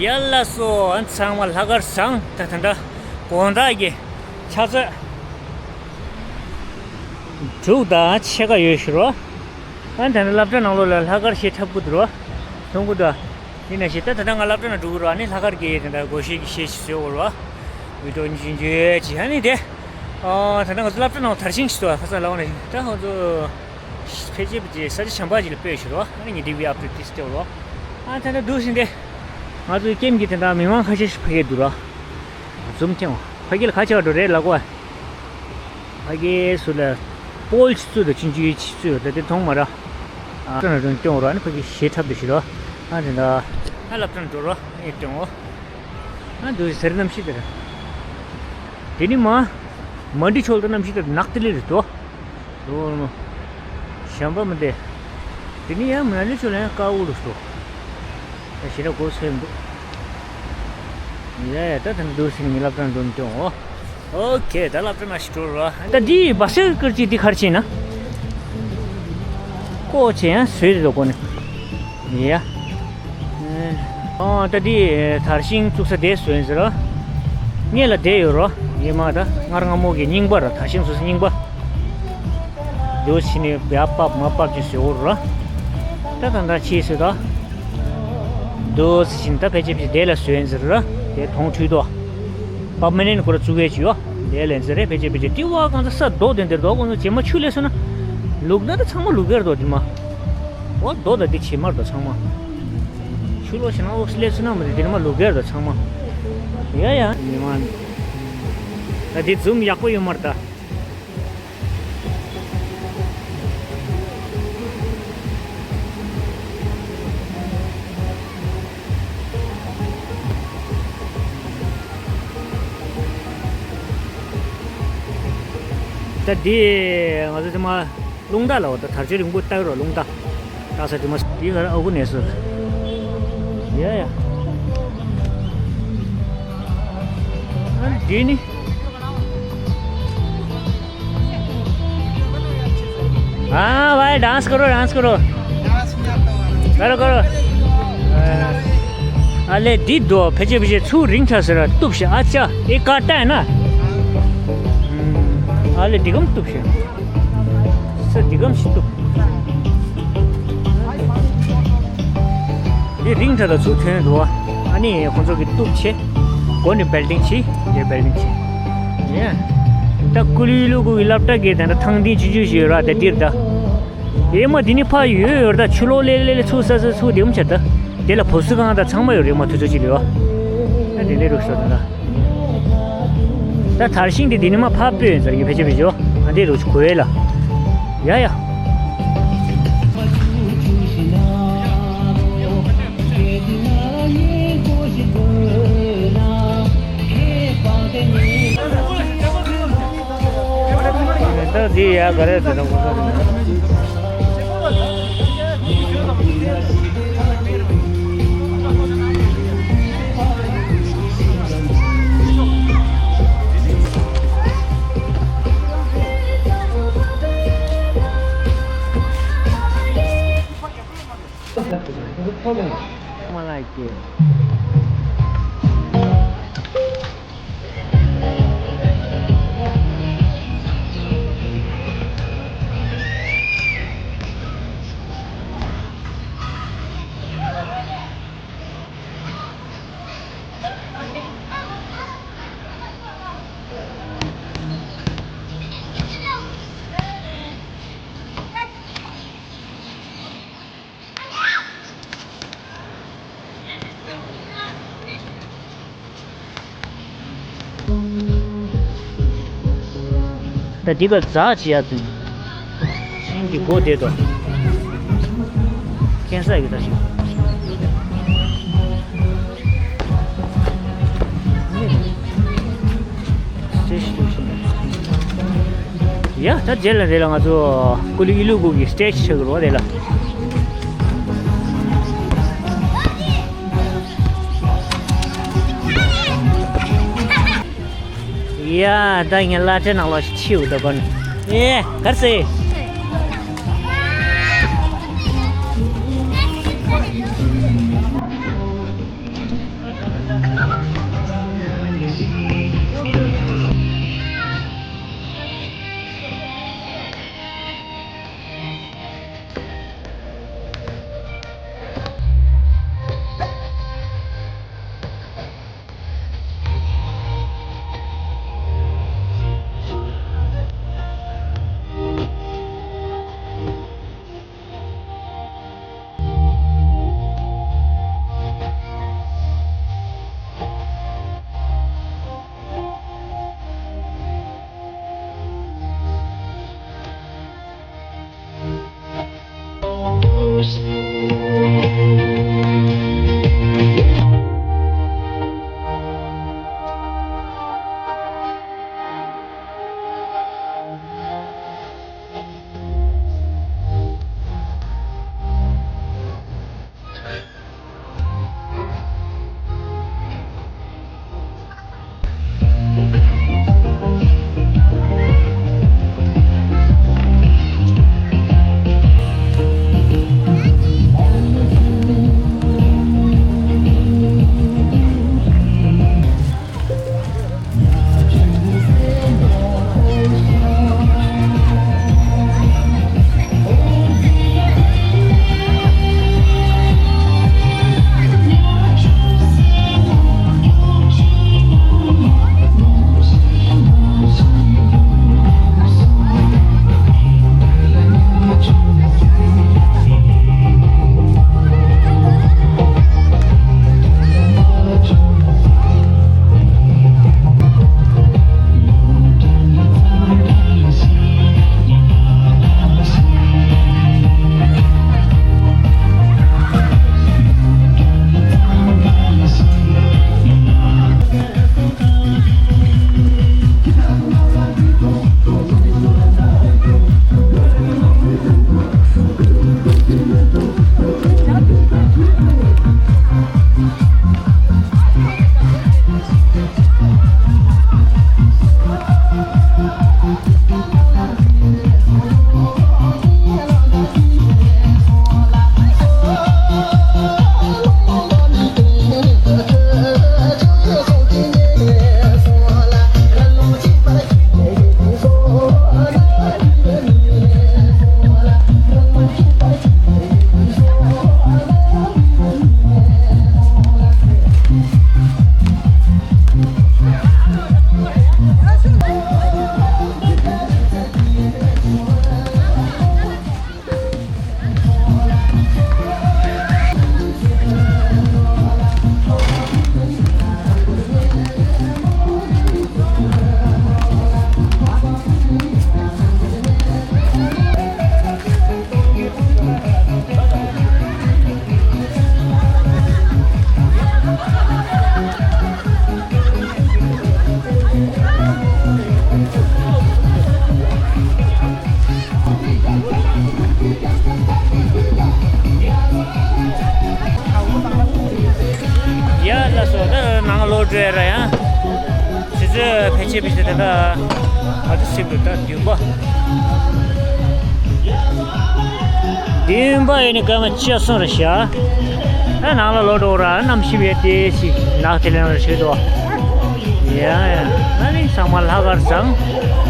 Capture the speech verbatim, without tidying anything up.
ཡ་ལགས་སོ། ཨ་ཚང་མ་ལྷག་དཀར་བཟང་། ད་ད་ད་དགོང་དག་གི་ཆུ་ཚོད་དྲུག་དང་ཕྱེད་ཀ་ཡོད་ཤག་རོ། ཨ་ད་ད་སློབ་གྲྭ་ནང་ལོགས་ལ་ལྷག་དཀར་ཞེ་འཁྲབ་གི་འདུག་རོ། མཐོང་གི་འདུག་ཡིན་ན་ཞེ་ད་ད་ད་ང་སློབ་གྲྭ་ནང་འགྲོ་གི་རོ། ཨ་ནི་ལྷག་དཀར་གྱི་ད་ད་སྒོར་གཞས་ཀྱི་གཞས་ཤིག་བཟོས་ཡོད་རོ། བི་ཌི་ཡོ་ཉིས་བཅུ་ཉི་ཅིག་ཨ་ནི་དེ། ཨ་ད་ད་ང་ཚོ་སློབ་གྲྭ་ནང་དར་ཤིང་ཞིག་འདུག་ཁ་སང་ལབ་པ་ནང་བཞིན་ད་ང་ཚོ་ཕལ་ཆེར་ཕལ་ཆེར་ས་ཆ་གཞན་པ་ཅིག་ལ་སྤོས་ཤག་རོ། ཨ་ནི་ངས་འདི་བི་ཨབ་ཌེཊ་ཏིས་སྤྲད་རོ། ཨ་ད་ད་འདུག་ཟིན་ཏེ། ང་ཚོའི་ཀེམ་གྱི་དེ་འདྲ་མི་མང་ཁ་ཤས་ཤིག་ཕ་གིར་འདུག་ར། འཛུམ་ཐེངས་ཕ་གི་ལ་ཁ་ཆེ་བ་འགྲོ་རེད་ལ་གོ། ཕ་གི་སུ་ལ་པོལ་ཆི་ཚུ་དང་ཆུང་ཆུང་ཆི་ཚུ་ད་དེ་མཐོང་མ་ར། ཨ་ཙི་ན་རུང་སྐྱོང་ར་ནི་ཕ་གི་ཞེ་འཁྲབ་དུ་ཞིག་ར། ཨ་དེ་འདྲ། ཨ་སློབ་གྲྭ་འགྲོ་ར་ཨེ་སྐྱོང་འོ། ཨ་འདུག་ཟེར་རྣམ་ཤེས་དེ་ར། དེ་ནི་མ། མ་འདི་ཆོལ་དུ་རྣམ་ཤེས་དེ་ནག་ཏི་ལི་རེད་དོ། ལོ་ལོ། གཞན་པ་མི་འདི། དེ་ནི་ཡང་མ་ལུས་ཆོ་ལ་ཡང་དཀར་པོ་རུ་སོ། ད་ཞེ་དྲག་གོ་སོན་འདུག་ཡ་ཡ་ད་ད་འདུག་སེ་ངའི་སློབ་གྲྭ་འགྲོ་མི་སྐྱོང་ངོ་། ཨོ་ཁེ་ད་སློབ་གྲྭ་ནང་ཞིག་འགྲོ་རོགས། ད་འདི་བ་སེ་ཀར་ཅི་འདི་གར་ཕྱིན་ན། ཀོ་ཆེ་ཡང་བཟོས་རེད་དོ་ཀོ་ནི། ཡ། ཨ་ད་འདི་དར་ཤིང་བཙུགས་ས་དེ་བཟོས་ཟེར་རོ། སྔས་ལ་བསྡད་ཡོད་རོ། ཡེ་མ་ད་སྔར་སྔ་མོ་གི་རྙིང་པ་ར་དར་ཤིང་བཟོ་ས་རྙིང་པ། འདུག་ཕྱིན་ནས་ཡ་པབ་མ་པབ་ཅིག་བཟོས་འོ་རོ། ད་ད་ད་ཕྱིས་སོ་ད། འདུག་ཕྱིན་ད་ཕལ་ཆེར་ཕྱིས་དེ་ལ་བཟོས་ཟེར་རོ། དེ་དོང་ཁྲུས་དོ། པར་མ་ནན་ཁོ་ར་བཙུགས་ཡས་ཅིག་ཡོད། དེ་ལན་ཟེར་རེ་ཕལ་ཆེར་ཕལ་ཆེར་ཏི་ཝ་གང་ཚ་ས་རྡོ་དེ་འདིར་རྡོ་ཁོང་ཚོ་རྗེས་མ་ཆུ་ལས་སོང་ན། ལུག་ན་ད་ཚང་མ་ལུག་གེར་རྡོ་དེ་མ། འོ་རྡོ་ད་དེ་བྱེ་མར་རྡོ་ཚང་མ། ཆུ་ལོག་ཕྱིན་ན་འོ་སི་ལས་སོང་ན་མ་དེ་དེ་མ་ལུག་གེར་རྡོ་ཚང་མ། ཡ་ཡ་མི་མ། ད་དེ་འཛུམ་ཡག་པོ་ཡོད་མར་ད། ད་འདི་ང་ཚོ་ཚང་མ་རླུང་རྟ་ལ་འོ་ད་དར་ལྕོག་རིང་པོ་བཏགས་རོགས་རླུང་རྟ། བཏགས་ས་དེ་མ་འདི་ག་ར་ཨ་ཁུ་ནས་སུ། ཡ་ཡ། ཨ་འདི་ནི། हाँँ भाइ डान्स गरौँ डान्स गरौँ। गरौँ गरौँ। अले दिदो फेचे फेचे छु रिङ छ सर तुप्से अच्छा। एक काटा है ना। अले दिगम तुप्से। सर दिगम सी तुप। འདི་རིང་ཐ་ད་ཚུར་ཐོན་འགྲོ་བ། ཨ་ནི་ཁོང་ཚོ་གི་གཏུབ་ཆེ། སྒོ་ནི་བེལ་ཏིང་ཆེ། དེ་བེལ་ཏིང་ཆེ། ཡ། ད་ཀུ་ལི་ལུ་གུ་གི་སློབ་གྲྭ་གི་ད་ད་ཐང་ཏིང་ཆུང་ཆུང་ཞིག་ཡོད་ར་ད་འདིར་ད། ཨེ་མ་འདི་ནི་ཕ་ཡོད་ཡོད་ད་ཆུ་ལོག་ལེ་ལེ་ལེ་ཚུར་ས་ས་ཚུར་དེ་མ་ཆ་ད། དེ་ལ་བུ་སུ་གང་ད་ཚང་མ་ཡོད་རེད་མ་དུ་ཚོ་ཅི་ལེ་བ། ད་དེ་ལེ་རུ་ཤོ་ད་ད། ད་དར་ཤིང་དེ་དེ་ནི་མ་ཕབ་སྤོས་ཡིན་ཟེར་གི་ཕལ་ཆེར་བེད་སྤྱོད་ང་དེ་རུ་གོ་ཡེ་ལ། ཡ་ཡ། ད་དེ་ཡ་ག་རེ་ད་ད་གོ་ས་རེད། ད་འདི་ག་ཛ་ཅི་ཡ་དུ། ཤིང་གི་སྒོ་དེ་དོ། ཁེན་ས་ཡི་ད་ཤིང་། ཡ་ད་རྗེས་ལ་རེད་ལ་ང་ཚོ་ཀུ་ལི་ཨི་ལུ་གུ་གི་སི་ཊེ་ཇི་ཆགས་ཀྱི་རོ་རེད་ལ། ཡ་ད་ངས་བླ་བྲེ་ནང་ལོགས་ཤིག་ཕྱིའུ་ད་གོ་ནི། ཨེ་གར་སེ། ཡ་ལགས་སོ། ད་ནང་ལོག་འགྲོ་ཡ་ར་ཡ། ཆུ་ཚོད་ཕལ་ཆེར་ཕལ་ཆེར་དེ་འདྲ་ང་ཚོ་སྲིད་པའི་ད་བདུན་པ། བདུན་པ་ཡིན་ནི་སྐར་མ་བཅུ་གསུམ་རེད་ཤག་ཨ་ནང་ལ་ལོག་འགྲོ་ར་གནམ་གཤིས་ཡ་དེ་ཞིག་ནག་དེ་ལེན་ར་ཞིག་འདུག་ཡ་ཡ། ཨ་ནི་ཚང་མ་ལྷག་དཀར་བཟང་།